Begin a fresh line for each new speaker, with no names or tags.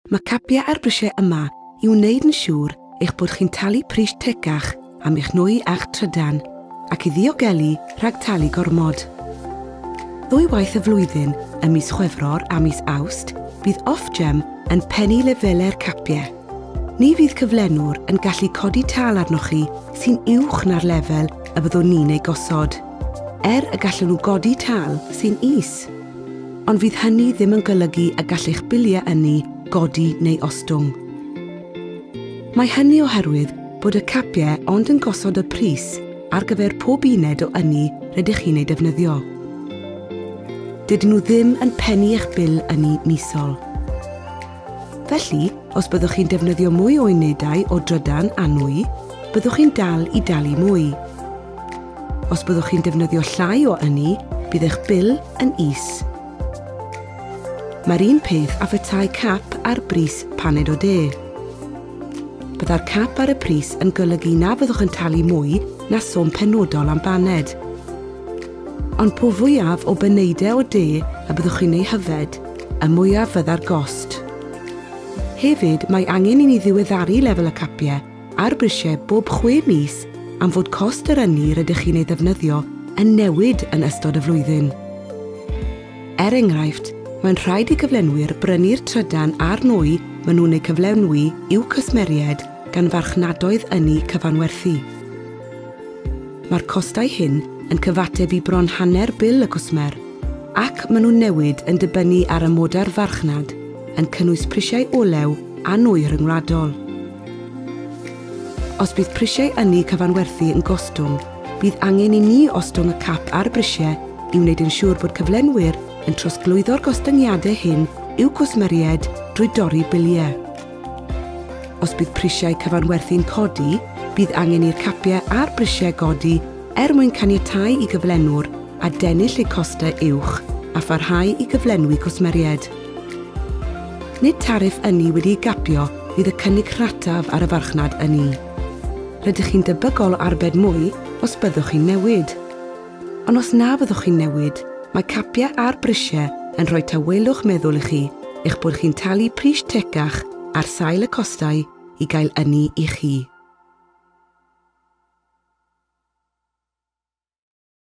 Mae capiau ar brisiau yma i wneud yn siŵr eich bod chi'n talu pris tecach am eich nwy a'ch trydan, ac i ddiogelu rhag talu gormod. Ddwy waith y flwyddyn, ym mis Chwefror a mis Awst, bydd Ofgem yn pennu lefelau'r capiau. Ni fydd cyflenwr yn gallu codi tâl arnoch chi sy'n uwch na'r lefel y byddwn ni'n ei gosod, er y gallen nhw godi tâl sy'n is. Ond fydd hynny ddim yn golygu y gall eich biliau ynni godi neu ostwng. Mae hynny oherwydd bod y capiau ond yn gosod y pris ar gyfer pob uned o ynni rydych chi'n ei defnyddio. Dydyn nhw ddim yn pennu eich bil ynni misol. Felly, os byddwch chi'n defnyddio mwy o unedau o drydan a nwy, byddwch chi'n dal i dalu mwy. Os byddwch chi'n defnyddio llai o ynni, bydd eich bil yn is. Mae'r un peth â phetai cap ar bris paned o de. Byddai'r cap ar y pris yn golygu na fyddwch yn talu mwy na swm penodol am baned. Ond po fwyaf o baneidau o de y byddwch chi'n eu hyfed, y mwyaf fydda'r gost. Hefyd, mae angen i ni ddiweddaru lefel y capiau ar brisiau bob chwe mis am fod cost yr ynni rydych chi'n ei ddefnyddio yn newid yn ystod y flwyddyn. Er enghraifft, mae'n rhaid i gyflenwyr brynu'r trydan a'r nwy maen nhw'n eu cyflenwi i'w cwsmeriaid gan farchnadoedd ynni cyfanwerthu. Mae'r costau hyn yn cyfateb i bron hanner bil y cwsmer, ac maen nhw'n newid yn dibynnu ar amodau'r farchnad, yn cynnwys prisiau olew a nwy rhyngwladol. Os bydd prisiau ynni cyfanwerthu yn gostwng, bydd angen i ni ostwng y cap ar brisiau i wneud yn siŵr bod cyflenwyr yn trosglwyddo'r gostyngiadau hyn i'w cwsmeriaid drwy dorri biliau. Os bydd prisiau cyfanwerthu'n codi, bydd angen i'r capiau a'r brisiau godi er mwyn caniatáu i gyflenwr adennill eu costau uwch a pharhau i gyflenwi cwsmeriaid. Nid tariff ynni wedi'i gapio fydd y cynnig rhataf ar y farchnad ynni. Rydych chi'n debygol o arbed mwy os byddwch chi'n newid. Ond os na fyddwch chi'n newid, mae capiau ar brisiau yn rhoi tawelwch meddwl i chi eich bod chi'n talu pris tecach ar sail y costau i gael ynni i chi.